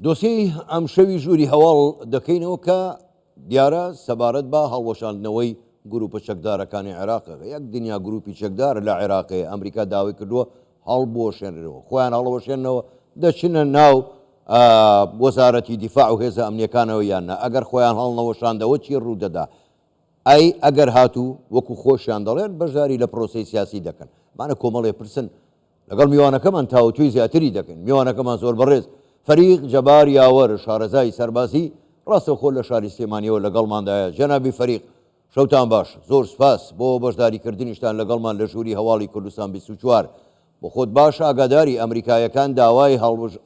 دۆسیەی ئەمشەوی ژووری هەواڵ دەکەینەوە کە دیارە سەبارەت بە هەڵوەشاندنەوەی گروپە چەکدارەکانی عێراق یەک دنیا گروپی چەکدار لە عێراق هەیە ئەمریکا داوای کردووە هەڵبوەشێنرەوە خۆیان هەڵوەشێنەوە دەچنە ناو وەزارەتی دیفاع و هێزە ئەمنیەکانەوە یان نا ئەگەر خۆیان هەڵنەوەشاندەوە چی ڕوودەدا ئەی ئەگەر هاتوو وەکو خۆشیان دەڵێن بەشداری لە پرۆسەی سیاسی دەکەن مانە کۆمەڵێ پرسن لەگەڵ میوانەکەمان تاوتوێی زیاتری دەکەین. میوانەکەمان زۆر بەڕێز فەریق جەبار یاوەر شارەزای سەربازی ڕاستەوخۆ لە شاری سلێمانیەوە لەگەڵماندایە. جەنابی فەریق شەوتان باش، زۆر سوپاس بۆ بەشداریکردنیشتان لەگەڵمان لە ژووری هەواڵی کوردستان 24. بۆ خۆت باش ئاگاداری ئەمریکایەکان داوای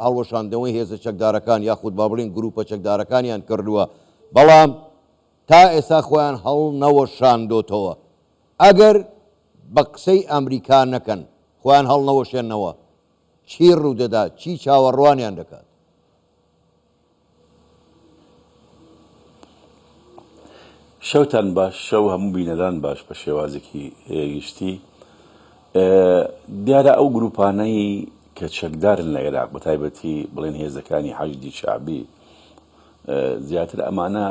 هەڵوەشاندنەوەی هێزە چەکدارەکان یاخود با بڵێین گروپە چەکدارەکانیان کردووە، بەڵام تا ئێستا خۆیان هەڵنەوەشاندۆتەوە. ئەگەر بە قسەی ئەمریکا نەکەن، خۆیان هەڵنەوەشێننەوە، چی ڕوودەدات، چی چاوەڕوانیان دەکات؟ شەوتان باش، شەو هەموو بینەران باش بە شێوازێکی گشتی. دیارە ئەو گروپانەی کە چەکدارن لە عێراق بە تایبەتی بڵێن هێزەکانی حەشدی شەعبی، زیاتر ئەمانە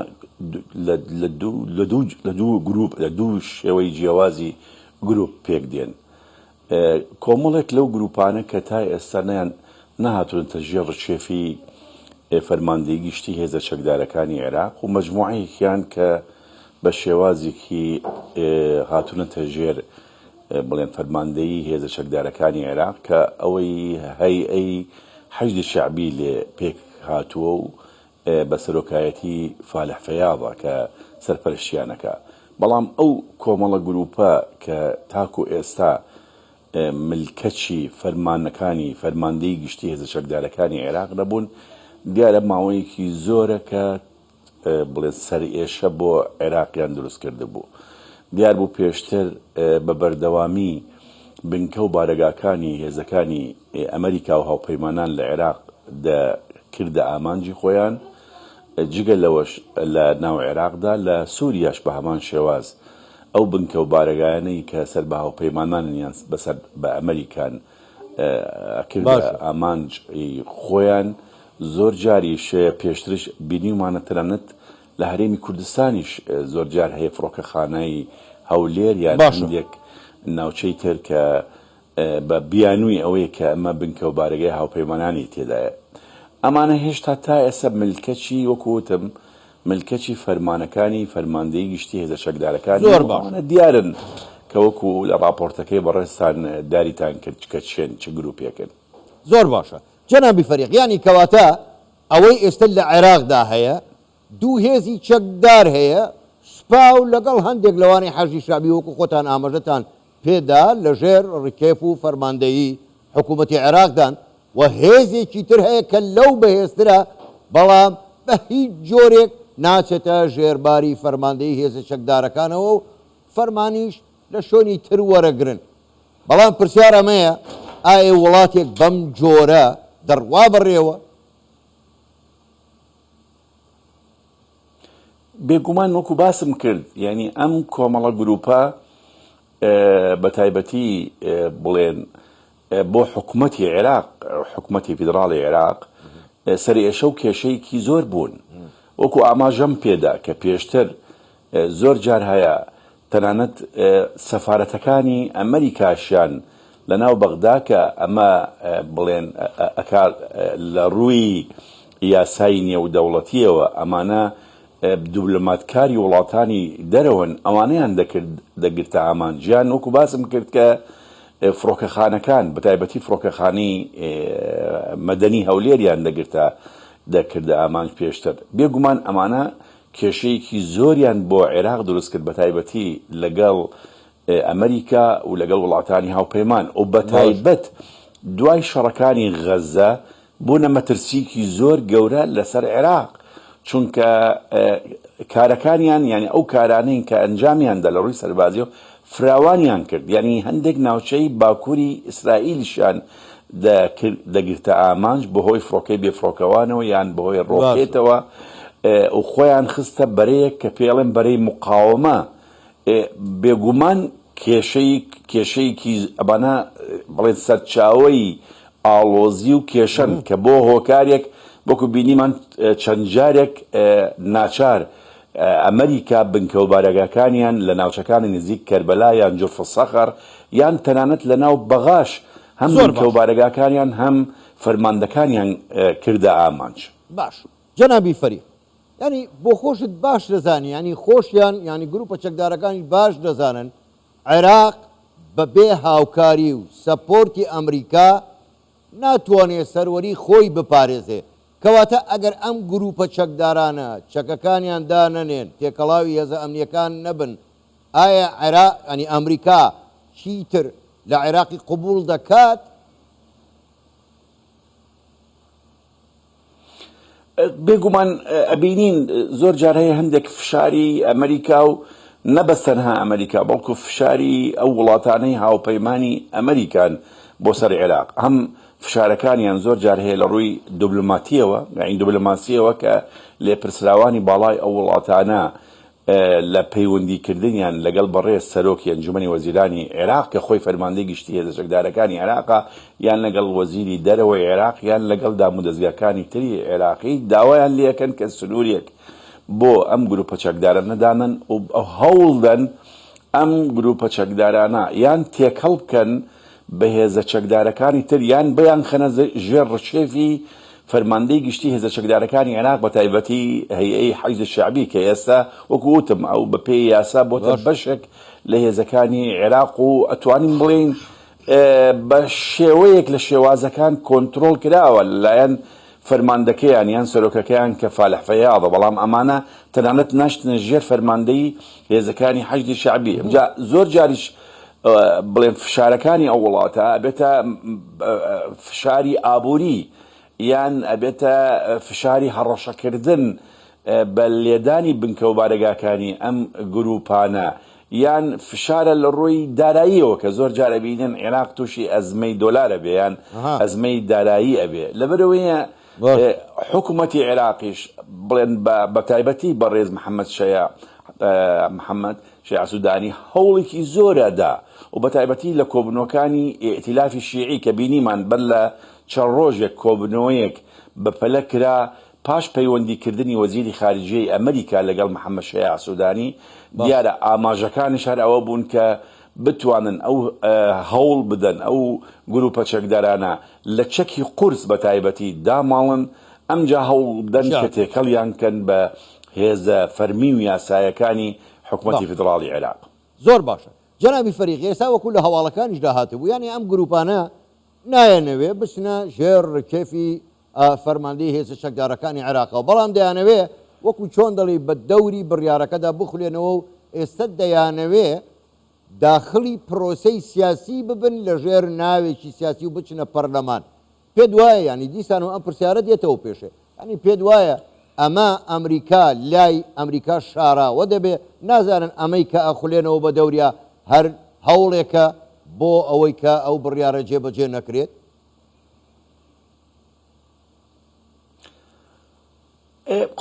لە دوو گروپ لە دوو شێوەی جیاوازی گروپ پێک دێن. کۆمەڵێک لەو گروپانە کە تا ئێستا نەیان نەهاتوونەتە ژێر ڕکێفی فەرماندەی گشتی هێزە چەکدارەکانی عێراق و مەجموعەیەکیان کە بە شێوازێکی هاتوونەتە ژێر بڵێن فەرماندەیی هێزە چەکدارەکانی عێراق کە ئەوەی هەیئەی حەشدی شەعبی لێ پێک هاتووە و بە سەرۆکایەتی فالح فەیاضە کە سەرپەرشتیان ئەکا. بەڵام ئەو کۆمەڵە گرووپە کە تاکوو ئێستا ملکەچی فەرمانەکانی فەرماندەی گشتی هێزە چەکدارەکانی عێراق نەبوون، دیارە ماوەیەکی زۆرە کە بڵێن سەرئێشە بۆ عێراقیان دروست کردبوو. دیار بوو پێشتر بە بەردەوامی بنکە و بارەگاکانی هێزەکانی ئەمریکا و هاوپەیمانان لە عێراق دەکردە ئامانجی خۆیان، جگە لەوەش لە ناو عێراقدا لە سوریاش بە هەمان شێواز ئەو بنکە و بارەگایانەی کە سەر بە هاوپەیمانانن یان بەسەر بە ئەمریکان ئەکردە ئامانج خۆیان. زۆر جاریش پێشترش بینیومانە تەنانەت لە هەرێمی کوردستانیش زۆر جار هەیە فڕۆکەخانەی هەولێر یان هەندێک ناوچەی تر کە بە بیانووی ئەوەی کە ئەمە بنکە و بارەگای هاوپەیمانانی تێدایە. ئەمانە هێشتا تا ئێستا ملکەچی وەکو وتم ملکەچی فەرمانەکانی فەرماندەیی گشتی هێزە چەکدارەکانن زۆر و باشە. ئەوانە دیارن کە وەکو لە ڕاپۆرتەکەی بەڕێزتان داریتان کرد کە چێن چ گروپێکن. زۆر باشە جەنابی فەریق یانی کەواتە ئەوەی ئێستا لە عێراقدا هەیە دوو هێزی چەکدار هەیە سوپا و لەگەڵ هەندێک لەوانەی حەشدی شەعبی وەکو خۆتان ئاماژەتان پێدا لەژێر ڕکێف و فەرماندەیی حکوومەتی عێراقدان و هێزێکی تر هەیە کە لەو بەهێزترە بەڵام بە هیچ جۆرێک ناچێتە ژێرباری فەرماندەیی هێزە چەکدارەکانەوە و فەرمانیش لە شوێنی تر وەرەگرن. بەڵام پرسیار ئەمەیە ئایا وڵاتێک بەم جۆرە دەڕوا بەڕێوە؟ بێگومان وەکو باسم کرد یعنی ئەم کۆمەڵە گروپە بە تایبەتی بڵێن بۆ حکومەتی عێراق حکومەتی فیدراڵی عێراق سەرئێشە و کێشەیەکی زۆر بوون وەکو ئاماژەم پێدا کە پێشتر زۆر جار هەیە تەنانەت سەفارەتەکانی ئەمریکاشیان لە ناو بەغدا کە ئەمە بڵێن ئەکا لە ڕووی یاسای نێودەوڵەتیەوە ئەمانە دبلۆماتکاری وڵاتانی دەرەوەن ئەوانەیان دەکرد دەگرتە ئامانج یان وەکو باسم کرد کە فڕۆکەخانەکان بەتایبەتی فڕۆکەخانەی مەدەنی هەولێریان دەگرتە دەکردە ئامانج پێشتر بێگومان ئەمانە کێشەیەکی زۆریان بۆ عێراق دروست کرد بەتایبەتی لەگەڵ ئەمریکا و لەگەڵ وڵاتانی هاوپەیمان و بەتایبەت دوای شەڕەکانی غەزە بوونە مەترسیکی زۆر گەورە لەسەر عێراق چونکە کارەکانیان یعنی ئەو کارانەی کە ئەنجامیان دا لە ڕووی سەربازیەوە فراوانیان کرد یعنی هەندێک ناوچەی باکووری ئیسرائیلیشیان دەگرتە ئامانج بەهۆی فڕۆکەی بێفڕۆکەوانەوە یان بەهۆی ڕۆکێتەوە و خۆیان خستە بەرەیەک کە پێڵێن بەرەی مقاومە بێگومان کێشەی کێشەیەکی ئەمانە بڵێن سەرچاوەی ئاڵۆزی و کێشەن کە بۆ هۆکارێک وەکو بینیمان چەند جارێک ناچار ئەمریکا بنکە و بارەگاکانیان لە ناوچەکانی نزیک کەربەلا یان جرف الصخر یان تەنانەت لە ناو بەغاش هەم زۆر بنکە و باشە. بارەگاکانیان هەم فەرماندەکانیان کردە ئامانج. باش جەنابی فەریق یانی بۆ خۆشت باش دەزانی یانی خۆشیان یانی گروپە چەکدارەکانیش باش دەزانن عێراق بە بێ هاوکاری و support ی ئەمریکا ناتوانێ سەروەری خۆی بپارێزێ کەواتە ئەگەر ئەم گروپە چەکدارانە چەکەکانیان دانەنێن تێکەڵاوی هێزە ئەمنیەکان نەبن ئایا عێراق یانی ئەمریکا چیتر لە عێراقی قبوڵ دەکات؟ بێگومان ئەبینین زۆر جار هەیە هەندێک فشاری ئەمریکا و نە بەس تەنها ئەمریکا بەڵکو فشاری ئەو وڵاتانەی هاوپەیمانی ئەمریکان بۆ سەر عێراق هەم فشارەکانیان زۆر جار هەیە لە ڕووی دبلۆماتیەوە یعنی دبلۆماسیەوە کە لێپرسراوانی باڵای ئەو وڵاتانە لە پەیوەندیکردنیان لەگەڵ بەڕێز سەرۆکی ئەنجومەنی وەزیرانی عێراق کە خۆی فەرماندەی گشتی هێزە چەکدارەکانی عێراقە یان لەگەڵ وەزیری دەرەوەی عێراق یان لەگەڵ دامودەزگاکانی تری عێراقی داوایان لێکەن کە سنوورێک بۆ ئەم گروپە چەکدارانە دانەن و هەوڵدەن ئەم گروپە چەکدارانە یان تێکەڵ بکەن بە هێزە چەکدارەکانی تر یان بیانخەنە ژێر ڕکێفی فەرماندەی گشتی هێزە چەکدارەکانی عێراق بە تایبەتی هەیئەی حەشد شەعبی کە ئێستا وەکو وتم ئەو بە پێی یاسا بۆتە بەشێک لە هێزەکانی عێراق و ئەتوانین بڵێین بە شێوەیەک لە شێوازەکان کۆنترۆڵ کراوە لەلایەن فەرماندەکەیان یان سەرۆکەکەیان کە فالح فەیاضە بەڵام ئەمانە تەنانەت ناشتنە ژێر فەرماندەی هێزەکانی حەشدی شەعبی ئەمجا زۆر جاریش بڵێن فشارەکانی ئەو وڵاتە ئەبێتە فشاری ئابووری یان ئەبێتە فشاری هەڕەشەکردن بە لێدانی بنکە و بارەگاکانی ئەم گروپانە یان فشارە لە ڕووی داراییەوە کە زۆر جار ئەبینن عێراق تووشی ئەزمەی دۆلار ئەبێ یان ئەزمەی دارایی ئەبێ لەبەرئەوەیە حکوومەتی عێراقیش بڵێن بە تایبەتی بەڕێز محەممەد شەیاع محەممەد شیاع سودانی هەوڵێکی زۆر ئەدا و بە تایبەتی لە کۆبوونەوەکانی ئیئتیلافی شیعی کە بینیمان بەر لە چەند ڕۆژێک کۆبوونەوەیەک بە پەلە کرا پاش پەیوەندی کردنی وەزیری خارجیەی ئەمریکا لەگەڵ محەمەد شیاع سودانی دیارە ئاماژەکانیش هەر ئەوە بوون کە بتوانن ئەو هەوڵ بدەن ئەو گروپە چەکدارانە لە چەکی قورس بە تایبەتی داماڵن ئەمجا هەوڵ بدەن کە تێکەڵیان کەن بە هێزە فەرمی و یاسایەکانی حکومەتی فیدڕاڵی عێراق. زۆر باشە جەنابی فەریق ئێستا وەکو لە هەواڵەکانیشدا هاتبوو یانی ئەم گروپانە نایەنەوێ بچنە ژێر ڕکێفی فەرماندەی هێزە چەکدارەکانی عێراقەوە بەڵام دەیانەوێ وەکو چۆن دەڵێی بە دەوری بڕیارەکەدا بخولێنەوە و ئێستا دەیانەوێ داخڵی پرۆسەی سیاسی ببن لە ژێر ناوێکی سیاسی و بچنە پەرلەمان پێت وایە یانی دیسانەوە ئەم پرسیارە دێتەوە پێشێ یانی پێت وایە ئەمە ئەمریکا لای ئەمریکا شاراوە دەبێ نازانن ئەمەی کە ئەخولێنەوە بە دەوریا هەر هەوڵێکە بۆ ئەوەی کە ئەو بڕیارە جێبەجێ نەکرێت؟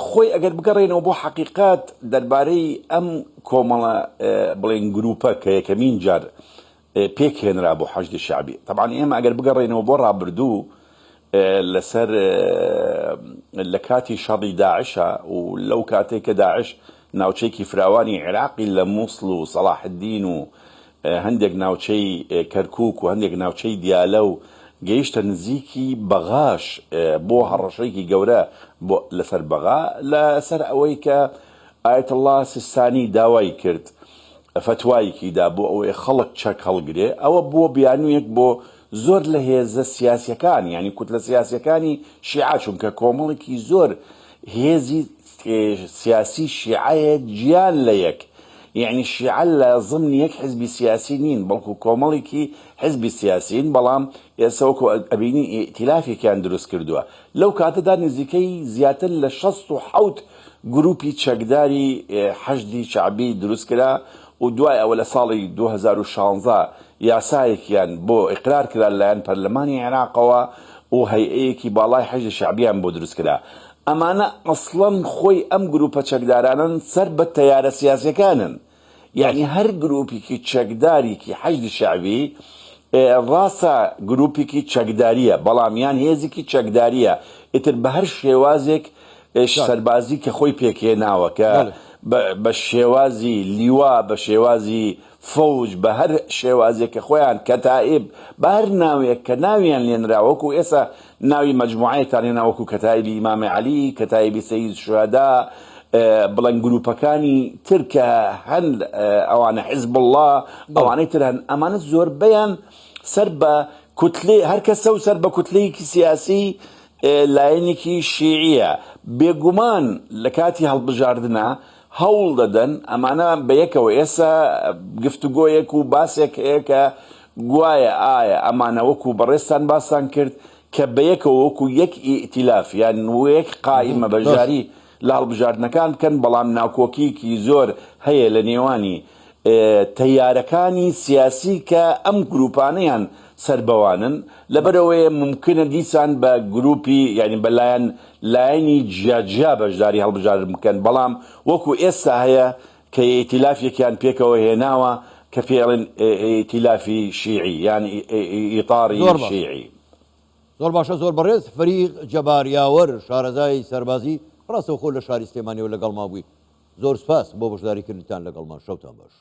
خۆی ئەگەر بگەڕێینەوە بۆ حەقیقەت دەربارەی ئەم کۆمەڵە بڵێن گروپە کە یەکەمین جار پێکهێنرا بۆ حەشدی شەعبی تەبعەن ئێمە ئەگەر بگەڕێینەوە بۆ ڕابردوو لەسەر لە کاتی شەڕی داعشە و لەو کاتێک کە داعش ناوچەیەکی فراوانی عێراقی لە مووسڵ و سەڵاحەدین و هەندێک ناوچەی کەرکوک و هەندێک ناوچەی دیالە و گەیشتە نزیکی بەغاش بۆ هەڕەشەیەکی گەورە بۆ لەسەر بەغا لەسەر ئەوەی کە ئایەتوڵڵا سیستانی داوای کرد فەتوایەکی دا بۆ ئەوەی خەڵک چەک هەڵگرێ ئەوە بووە بیانوویەک بۆ زۆر لە هێزە سیاسیەکان یانی کوتلە سیاسیەکانی شیعە چونکە کۆمەڵێکی زۆر هێزی سیاسی شیعەیە جیان لە یەک یەعنی شیعە لە زمنی یەک حزبی سیاسی نین بەڵکو کۆمەڵێکی حزبی سیاسین بەڵام ئێستا وەکو ئەبینین ئیئتیلافێکیان دروست کردووە لەو کاتەدا نزیکەی زیاتر لە 67 گروپی چەکداری حەشدی شەعبی دروست کرا و دوای ئەوە لە ساڵی 2016 یاسایەکیان بۆ ئیقرار کرا لەلایەن پەرلەمانی عێراقەوە و هەیئەیەکی باڵای حەشدی شەعبیان بۆ دروست کرا. ئەمانە ئەسڵەن خۆی ئەم گروپە چەکدارانەن سەر بە تەیارە سیاسیەکانن یەعنی هەر گروپیکی چەکداریکی حەشدی شەعبی ڕاستە گروپیکی چەکداریە بەڵام یان هێزیکی چەکداریە. ئیتر بە هەر شێوازێک سەربازی کە خۆی پێکهێناوە کە بە شێوازی لیوا بە شێوازی فەوج بە هەر شێوازێک کە خۆیان کەتائیب بە هەر ناوێک کە ناویان لێنرا وەکو ئێستا ناوی مەجموعەیەکتان هێنا وەکو کەتائیبی ئیمامی عەلی کەتائیبی سەید شوهەدا بڵێن گروپەکانی تر کە هەن ئەوانە حزبوڵڵا ئەوانەی تر هەن ئەمانە زۆربەیان سەر بە کوتلەی هەر کەسە و سەر بە کوتلەیەکی سیاسی لایەنێکی شیعیە بێگومان لە کاتی هەڵبژاردنا هەوڵ دەدەن ئەمانە بە یەکەوە ئێستا گفتوگۆیەک و باسێک هەیە کە گوایە ئایا ئەمانە وەکو بەڕێزتان باستان کرد کە بە یەکەوە وەکو یەک ئیتیلاف یان یەک قائیمە بەشداری لە هەڵبژاردنەکان بکەن بەڵام ناکۆکیکی زۆر هەیە لە نێوانی تەیارەکانی سیاسی کە ئەم گروپانەیان سەر بەوانن لەبەرئەوەیە مومکنە دیسان بە گروپی یانی بە لایەن لایەنی جیا جیا بەشداری هەڵبژاردن بکەن بەڵام وەکو ئێستا هەیە کە ئیتیلافێکیان پێکەوە هێناوە کە پێی ئەڵێن ئیتیلافی شیعی یان ئیتاڕی زۆر باش. شیعی. زۆر باشە زۆر بەڕێز فەریق جەبار یاوەر شارەزای سەربازی ڕاستەوخۆ لە شاری سلێمانیەوە لەگەڵما بووی زۆر سپاس بۆ بەشداری کردنتان لەگەڵمان شەوتان باش.